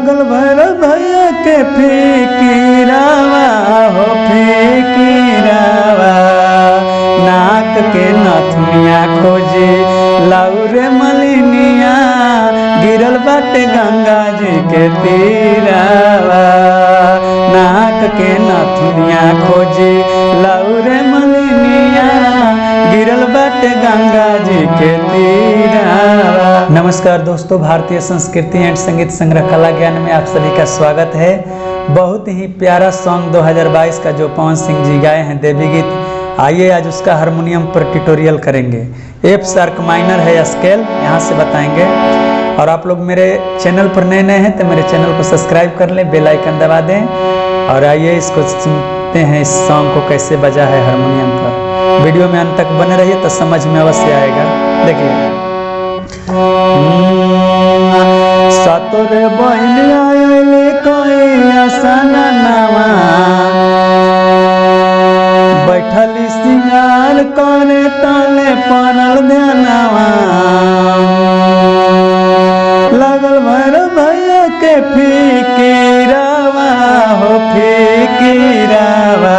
लागल भैरव भैया के फिकिरावा हो फिकिरावा। नाक के नथुनिया खोजे लाउरे मलिनिया, गिरल बाटे गंगा जी के तीरावा। नाक के नथुनिया खोजे लाउरे मलिनिया, गिरल बाटे गंगा जी के तीरावा। नमस्कार दोस्तों, भारतीय संस्कृति एंड संगीत संग्रह कला ज्ञान में आप सभी का स्वागत है। बहुत ही प्यारा सॉन्ग 2022 का जो पवन सिंह जी गाए हैं देवी गीत, आइए आज उसका हारमोनियम पर ट्यूटोरियल करेंगे। एफ शार्प माइनर है स्केल, यहाँ से बताएंगे। और आप लोग मेरे चैनल पर नए नए हैं तो मेरे चैनल को सब्सक्राइब कर लें, बेल आइकन दबा दें। और आइए इसको सुनते हैं, इस सॉन्ग को कैसे बजा है हारमोनियम पर। वीडियो में अंत तक बने रहिए तो समझ में अवश्य आएगा। देखिए, सातोरे बहिन आइले कोई आसना नावा, बैठली सिंगार करे तले पड़ल ध्यानवा। लागल भैरव भैया के फिकिरावा हो फिकिरावा।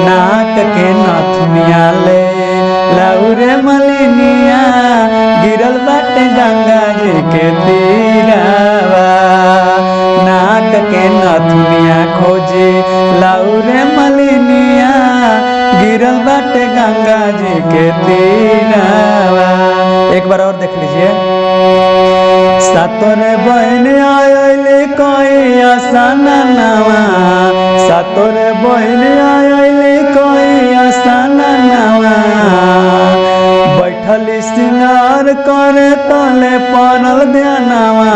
नाक के नथुनिया ले लाउरे मलिनिया, गिरल बाटे गंगा जी के तीरावा। नाक के नथुनिया खोजे लाउरे मलिनिया, गिरल बाटे गंगा जी के तीरावा। एक बार और देख लीजिए। सातोरे बहन आइले कोई आसाना नावा, सातोरे बहन आइले कोई आसाना नावा। बैठली सिंगार करे तले पड़ल ध्यानवा,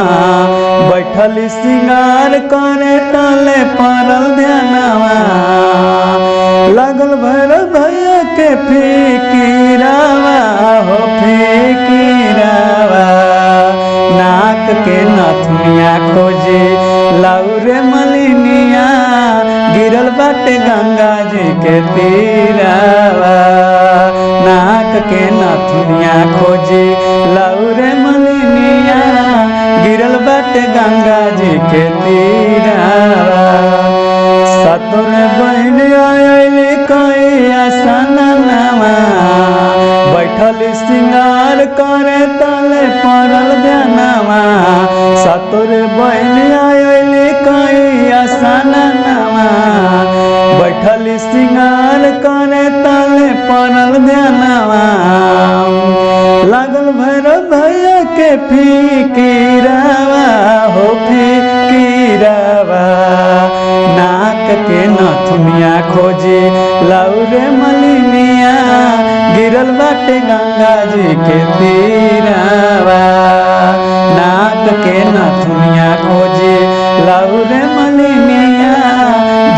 बैठली सिंगार करे तले पड़ल ध्यानवा। लागल भैरव भैया के फिकिरावा हो फिकिरावा। नाक के नथुनिया खोजे लाउरे मलिनिया, गिरल बाटे गंगा जी के तीरावा। नाक के नथुनिया खोजे लाउरे मलिनिया, गिरल बाटे गंगा जी के तीरावा। सातोरे बहन आइले कोई आसना नावा, बैठल सिंगार करे तले पड़ल ध्यानवा। सातोरे बहन आइले कोई आसना नावा, बैठल सिंगार करे तले पड़ल ध्यानवा। लागल भैरव भैया के फिकिरावा हो फिकिरावा। नाक के नथुनिया खोजे लाउरे मलिनिया, गिरल बाटे गंगा जी के तीरावा। नाक के नथुनिया खोजे लाउरे मलिनिया,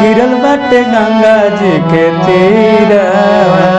गिरल बाटे गंगा जी के तीरावा।